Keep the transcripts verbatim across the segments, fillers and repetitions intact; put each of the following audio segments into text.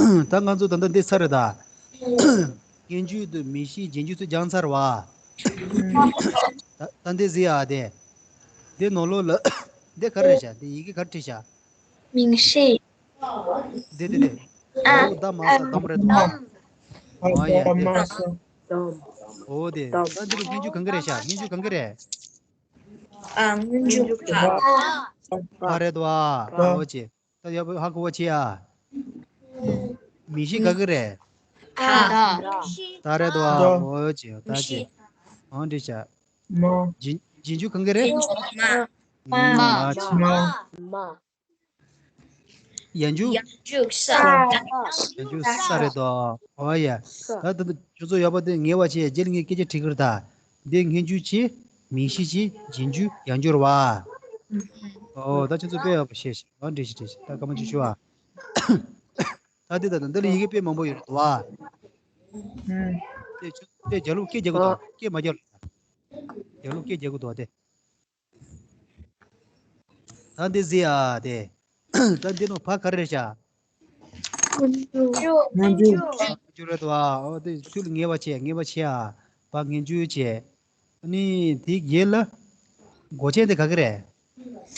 ད་ང་ཚོ་ད་ལྟ་འདི་ཚར་རེད་ད། སྔོན་འཇུག་དང་མིང་གཞི་རྗེས་འཇུག་ཚོ་སྦྱངས་ཚར་བ། ད་ད་འདི་གཟིགས་ཨ་དེ། འདི་ནང་ལོགས་ལ་འདི་ག་རེ་རེད་ཤག་འདི་ཡི་གེ་ག་རེ་བྲིས་ཤག 明示 འདི་འདི་འདི། ཨ་འོ་ད་མ་ས་དམ་རེད་དོ། ཨ་ཡ་འདི། འོ་དེ་ད་འདི་ལ་སྔོན་འཇུག་གང་གི་རེད་ཤག་སྔོན་འཇུག་གང་གི་རེད། 啊，我们就看。 ཕ་རེད་དོ། ཨ་འོ་ཅེ། ད་ཡག་པོ་ཧ་གོ་བ་བྱེད་ཨ། མིང་གཞི་ག་གི་རེད། 他 ད་རེད་དོ། ཨ་འོ་ཅེ་ད་ཅེ། ཨང་འདྲི་བྱ། རྗེས་རྗེས་འཇུག་གང་གི་རེད། 妈 མ་ཅེ། 妈 ཡང་འཇུག 就 ས་ཡང་འཇུག་ས་རེད་དོ། ཨོ་ཡ། ད་ད་ད་ཁྱོད་ཚོ་ཡག་པོ་དེ་ངེས་པ་བྱས་རྗེས་ལ་ངས་སྐད་ཆ་དྲི་གི་རེད་ད། འདི་སྔོན་འཇུག་བྱས། མིང་གཞི་བྱས། རྗེས་འཇུག་ཡང་འཇུག་རེད་བ། ཨོ་ད་ཁྱོད་ཚོ་དཔེ་ཡག་པོ་ཤེས་ཤིག་ཨོ་འགྲིག་ཤིག་འགྲིག་ཤིག་ད་སྐར་མ་བཅུ་བཅུ་ཨ། ད་འདི་ད་ད་འདི་ལ་ཡི་གེ་དཔེ་མང་པོ་ཡོད་རེད་དོ་བ། དེ་ཁྱོད་དེ་རྒྱ་ལུགས་སྐད་རྒྱག་གི་འདུག་སྐད་མ་རྒྱག་ལ། རྒྱ་ལུགས་སྐད་རྒྱག་གི་འདུག་དེ། ད་འདི་གཟིགས་ཨ་དེ། ད་འདི་ནང་བ་ག་རེ་རེད་ཤག་སྔོན་འཇུག་སྔོན་འཇུག་རེད་དོ། ཨོ་དེ་ཚུལ་ངེས་པ་བྱས་ངེས་པ་བྱས་ཨ། བ་སྔོན་འཇུག་བྱས། ཨ་ནི་དེའི་རྗེས་ལ་མགོ་ཅན་དེ་ག་གི་རེད། ས་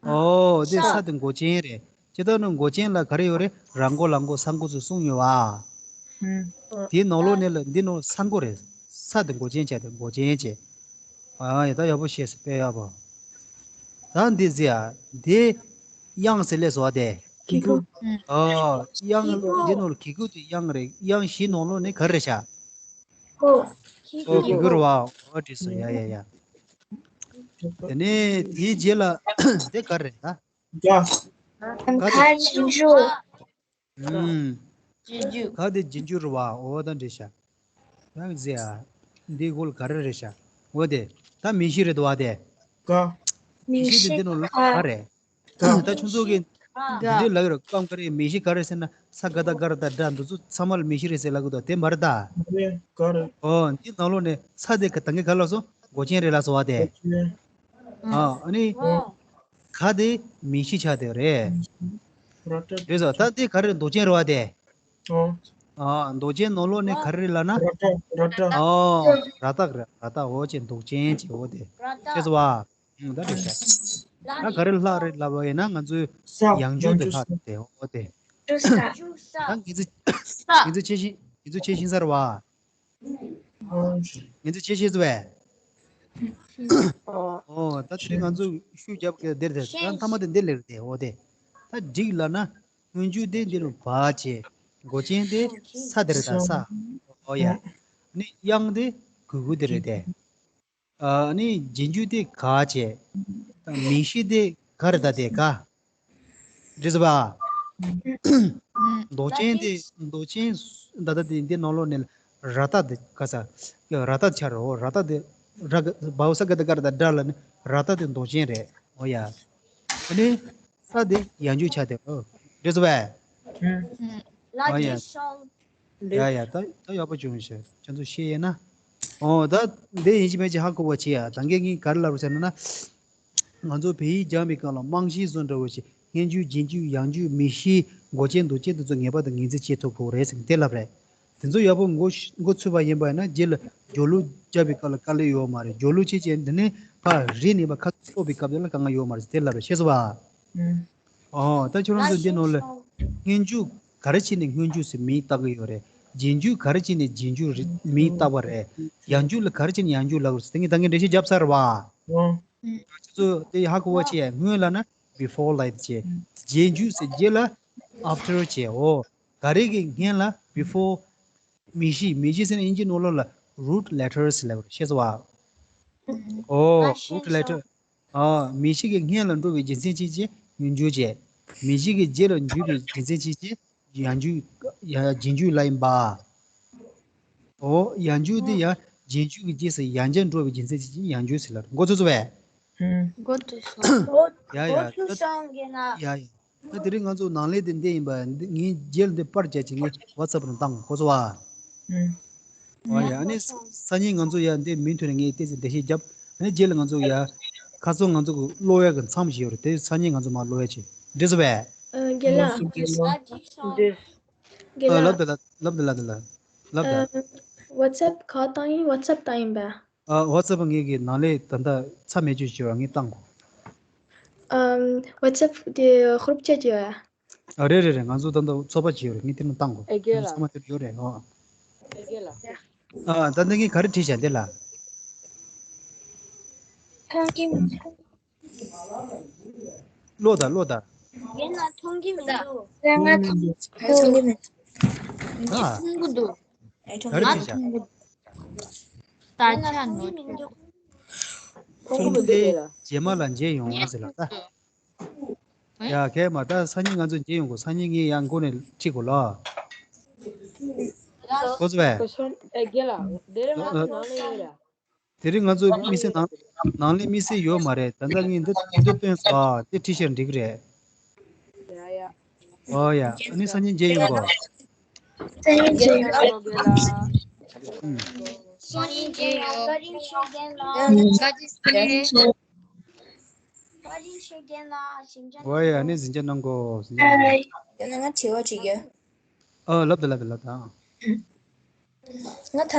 ཨོ་དེ་ས་དེ་མགོ་ཅན་རེད། ཇི་ལྟར་ནི་མགོ་ཅན་ལ་ག་རེ་ཡོད་རེད། ར་མགོ་ལ་མགོ་ས་མགོ་ཚུལ་གསུངས་ཡོད་བ། དེའི་ནང་ལོགས་ནས་ལ་འདི་ནང་ས་མགོ་རེད། ས་དེ་མགོ་ཅན་བྱས་ཏེ་མགོ་ཅན་བྱས། ཨ་ཡ་ད་ཡག་པོ་ཤེས་སོང་དཔེ་ཡག་པོ། ད་འདི་གཟིགས་ཨ། འདི་དབྱངས་ཟེར་ལས་བཟོ་བ་དེ། གི་གུ། ཨོ་དབྱངས་འདི་ནང་ལ་གི་གུ་དེ་དབྱངས་རེད། དབྱངས་བཞི་ནང་ལོགས་ནས་ག་རེ་རེད་ཤག་ཨོ་གི་གུ་རེད་བ། ཨོ་འགྲིག་སོང་ཡ་ཡ་ཡ། དེ་ནས་དེའི་རྗེས་ལ་འདི་ག་རེ་རེད་ད། ག་ཁ་རྗེས་འཇུག་ཨུམ། ག་དེ་རྗེས་འཇུག་རེད་བ། འོ་ད་འགྲིག་ཤག་ཡང་ཟེར་ཨ། འདི་གོ་ལ་ག་རེ་རེད་ཤག་འོ་དེ། ད་མིང་གཞི་རེད་དོ་བ་དེ། ག་མིང་གཞི་དེ་འདི་ནང་ལ་ག་རེད། ད་ཁྱོད་ཚོ་གི་འདི་འདྲའི་ལབ་ཡོད་ར་སྐབས་ག་རེ་མིང་གཞི་ག་རེ་ཟེར་ན་ས་ག་ད་ག་ར་ད་སྒྲ་འདི་ཚོ་ཚང་མ་ལ་མིང་གཞི་རེད་ཟེར་ལབ་གི་འདུག་དེ་མ་རེད་ད། རེད་ག་རེད། འོ་འདི་ནང་ལོགས་ནས་ས་དེ་ག་ད་གིན་ག་ལབ་སོང་མགོ་ཅན་རེད་ལབ་སོང་བ་དེ། ཨ་ཨ་ནི། ག་དེ་མིང་གཞི་ཆགས་དེ་རེད། ར་ཏ། རེད་སོ་ད་དེ་ག་རེ་འདོགས་ཅན་རེད་བ་དེ། ཨོ། ཨ་འདོགས་ཅན་ནང་ལོགས་ནས་ག་རེ་རེད་ལབ་ན། ར་ཏ་ར་ཏ། ཨ་ར་ཏ་རེད་ར་ཏ་འོ་ཅན་འདོགས་ཅན་ཅེས་འོ་དེ། ཤེས་སོང་བ། ཨུང་ད་རེད་ཤག་ད་ག་རེ་ལྷག་རེད་ལབ་པ་ཡིན་ན་ང་ཚོའི་ཡང་འཇུག་དེ་ལྷག་རེད་དེ་འོ་དེ། ད་ངེད་ཚོ་ངེད་ཚོ་ཆེ་ཤིང་ངེད་ཚོ་ཆེ་ཤིང་ས་རེད་བ། ངེད་ཚོ་ཆེ་ཤེས་ཚོ་བས། ཨོ་ད་དེ་ང་ཚོ་ཤུགས་རྒྱབ་ཀྱི་འདིར་དེ་ད་མཐའ་མ་དེ་འདིར་ལེར་དེ་འོ་དེ། ད་འགྲིག་ལབ་ན་སྔོན་འཇུག་དེ་འདིར་བ་བྱས། མགོ་ཅན་དེ་ས་དེར་ད་ས། ཨོ་ཡ། ནི་དབྱངས་དེ་གུ་གུ་དེ་རེད་དེ། ཨ་ནི་རྗེས་འཇུག་དེ་ག་བྱས། མིང་གཞི་དེ་ག་རེད་ད་དེ་ག་རེད་ཟེར་བ། འདོགས་ཅན་དེ་འདོགས་ཅན་ད་ལྟ་དེ་འདི་ནང་ལོགས་ནས་ར་ཏ་དེ་ག་ས་ཡ་ར་ཏ་ཆ་རོ་ར་ཏ་དེ་ར་ག་བའོ་ས་ག་ད་ག་ར་ད་དྲ་ལ་ནི་ར་ཏ་དེ་འདོགས་ཅན་རེད་འོ་ཡ། ཨ་ནི་ས་དེ་ཡང་འཇུག་ཆ་དེ་འོ་རེད་ཟེར་བས། འོ་ཡ། ཡ་ཡ་ད་ད་ཡག་པོ་བྱུང་ཤག་ཁྱོད་ཚོ་ཤེས་ཡས་ན། ཨོ་ད་འདི་ཡིན་གཅིག་མིན་གཅིག་ཧ་གོ་བ་བྱེད་ཡ། ད་གིན་ངས་ག་རེ་ལབ་རེད་ཟེར་ན་ན། ང་ཚོ་བོད་ཡིག་སྦྱང་བའི་སྐབས་ལ་རྨང་གཞི་བཟོ་འདྲ་བོ་ཞིག་སྔོན་འཇུག་རྗེས་འཇུག་ཡང་འཇུག་མིང་གཞི་མགོ་ཅན་འདོགས་ཅན་དེ་ཚོ་ངེས་པར་དུ་ངོས་འཛིན་བྱེད་ཐུབ་དགོས་རེད་ཟེར་ནས་དེ་ལབ་རེད། དེ་ཚོ་ཡག་པོ་མགོ་མགོ་ཚོས་པ་ཡིན་པ་ཡིན་ན་རྗེས་ལ་སྦྱོར་ཀློག་རྒྱབ་པའི་སྐབས་ལ་དཀའ་ལས་ཡོད་མ་རེད། སྦྱོར་ཀློག་བྱེད་བྱེད་འདི་ནས་ཕར་རིག་ནས་པ་ཁ་ཚོགས་པའི་སྐབས་དེ་ལ་དཀའ་ངལ་ཡོད་མ་རེད་ཟེར་དེ་ལབ་རེད། ཤེས་སོང་བ། ཨོ་ད་ཁྱོད་རང་ཚོ་འདི་ནང་ལ་སྔོན་འཇུག་ག་རེ་བྱས་ནས་སྔོན་འཇུག་ཟེར་མིང་བཏགས་ཀྱི་ཡོད་རེད། རྗེས་འཇུག་ག་རེ་བྱས་ནས་རྗེས་འཇུག་རེད་མིང་བཏགས་པ་རེད། ཡང་འཇུག་ལ་ག་རེ་བྱས་ནས་ཡང་འཇུག་ལབ་རེད་ཟེར་དེ་ངས་ད་ངས་འགྲེལ་བཤད་བརྒྱབ་ཚར་བ། ཁྱོད་ཚོ་དེ་ཧ་གོ་བ་བྱས་ཡ། སྔོན་ལབ་ན་before ལབ་ཡ་བྱས། རྗེས་འཇུག་ཟེར་རྗེས་ལ་after བྱས། འོ་ག་རེ་གི་སྔོན་ལ་before མིང་གཞི། མིང་གཞི་ཟེར་ན་དབྱིན་ཇི་ནང་ལོགས་ལ་root letters ལབ་རེད། ཤེས་སོང་བ། ཨོ་root letter། ཨ་མིང་གཞི་གི་སྔོན་ལ་འགྲོ་བའི་རྒྱུ་མཚན་ཅིག་བྱས་སྔོན་འཇུག་བྱས། མིང་གཞི་གི་རྗེས་ལ་འཇུག་པའི་རྒྱུ་མཚན་ཅིག་བྱས་ཡང་འཇུག་ཡ་རྗེས་འཇུག་ལ་ཡིན་པ། ཨོ་ཡང་འཇུག་དེ་ཡང་རྗེས་འཇུག་གི་རྗེས་སུ་ཡང་བསྐྱར་འགྲོ་བའི་རྒྱུ་མཚན་ཅིག་བྱས་ཡང་འཇུག་ཟེར་ལ་མགོ་ཚོས་སོང་བས། ཧུམ། མགོ་ཚོས་སོང་། ཡ་ཡ་མགོ་ཚོས་སོང་གི་ན། ཡ་ཡ། ད་དེ་རིང་ང་ཚོ་ནང་ལས་དེ་འདི་ཡིན་པ་འདི་ངའི་རྗེས་ལ་འདི་པར་རྒྱག་ཅིག་ངས་WhatsApp་ནང་བཏང་གོ་སོང་བ། ཨ་ཡ་ཨ་ནི་སང་ཉིན་ང་ཚོ་ཡ་འདི་མུ་མཐུད་ནས་ངས་ཏོག་ཙམ་འགྲེལ་བཤད་རྒྱབ། ཨ་ནི་རྗེས་ལ་ང་ཚོ་ཡ་ཁ་སང་ང་ཚོ་གི་ཀློག་ཡ་གི་མཚམས་ཤིག་ཡོད་རེད། དེ་སང་ཉིན་ང་ཚོ་མར་ཀློག་ཡ་བྱེད། འགྲིག་སོང་བས། རྒན་ལགས། འདི། ཨ་ལབ་ད་ལ་ལབ་ད་ལ་ད་ལ་ལབ་ད། WhatsApp་ག་བཏང་ཡིན། WhatsApp་བཏང་ཡིན་པས། ཨ་WhatsApp་ངེད་ཀྱི་ནང་ལས་ད་ལྟ་ཚ་མེད་ཅུ་བྱེད་པ་ངས་བཏང་གོ། ཨམ་WhatsApp་དེ་ཧུར་བཅད་ཀྱི་ཡོད། ཨ་རེད་རེད་རེད། ང་ཚོ་ད་ལྟ་ཚོགས་པ་བྱེད་ཡོད་རེད། ངས་དེ་ནང་བཏང་གོ། ཨེ་གེ་ལ། ཚང་མ་དེར་ཡོད་རེད། ཨོ། ཨེ་གེ་ལ། ཨ་ད་ལྟ་ངས་ག་རེ་བྲིས་བཞག་འདི་ལ། ཐང་གི་མི་འདུག་ཀློག་དང་ཀློག་དང་། ཡིན་ལ་མཐོང་གི་མི་འདུག་ང་མཐོང་གི་མི་འདུག་ཨ། མཐོང་གི་འདུག་ག་རེ་ང་བྲིས་བཞག་མཐོང་གི་འདུག་ད་ཆ་ནོར་འདུག་ཁྱེད་རྗེས་མ་ལ་མཇལ་ཡོང་ཟེར་ལ་ད། ཡ་གས་མ་ད་སང་ཉིན་ང་ཚོ་མཇལ་ཡོང་གོ། སང་ཉིན་ངས་ཡང་མགོ་ནས་ཁྲིད་གོ་ལ། ཁོ་ཚོ་བས། ཨེ་གེ་ལ། དེ་རིང་ང་ཚོ་ནང་ལ་ཡོད་ར། དེ་རིང་ང་ཚོ་དམིགས་བསལ་ནང་ནང་ལས་དམིགས་བསལ་ཡོད་མ་རེད། ད་ལྟ་ངས་འདི་འདི་སྟོན་སོང་། ཨ་འདི་ཁྲིད་ཤེར་འགྲིག་གི་རེད། ཡ་ཡ། ཨོ་ཡ། ཨ་ནི་སང་ཉིན་མཇལ་ཡོང་གོ། སང་ཉིན་མཇལ་ཡོང་། ཨུམ། སང་ཉིན་མཇལ་ཡོང་། བཀའ་དྲིན་ཆེ་རྒན་ལགས། བཀའ་དྲིན་ཆེ། བཀའ་དྲིན་ཆེ་རྒན་ལགས། ཞིང་ཆེན། ཨོ་ཡ། ཨ་ནི་གཟིམ་འཇག་གནང་གོ། གཟིམ་འཇག་གནང་གོ། ཡང་ན་ང་དྲི་བ་དྲི་རྒྱུ། ཨ་ལབ་ད་ལབ་ད་ལབ་ད། ང་ད།